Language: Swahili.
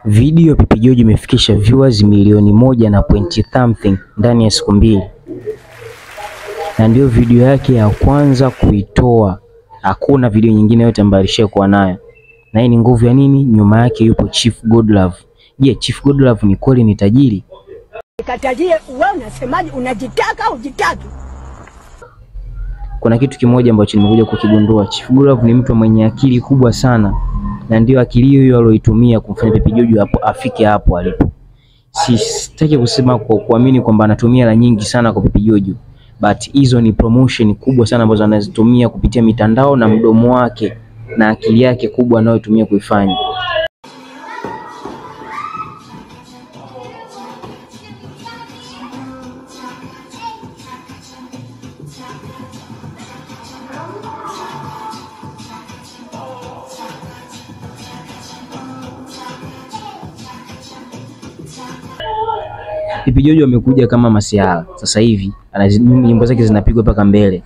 Video Pipi Jojo imefikisha viewers milioni 1 na point something ndani ya siku 2, na ndio video yake ya kwanza kuitoa. Hakuna video nyingine yote ambayo alishakuwa nayo. Na hii ni nguvu ya nini? Nyuma yake yupo Chief Godlove. Je, Chief Godlove ni kweli ni tajiri? Katajie, wewe unasemaje? Unajitaka au hujitaki? Kuna kitu kimoja ambacho nimekuja kukigundua. Chief Godlove ni mtu mwenye akili kubwa sana, na ndio akili hiyo aliyoitumia kumfanya Pipi Jojo hapo afike hapo alipo. Sitaki kusema kwa kuamini kwamba anatumia hela nyingi sana kwa Pipi Jojo, but hizo ni promotion kubwa sana ambazo anazitumia kupitia mitandao na mdomo wake na akili yake kubwa anayotumia kuifanya. Pipi Jojo amekuja kama masiara. Sasa hivi nyimbo zake zinapigwa mpaka mbele.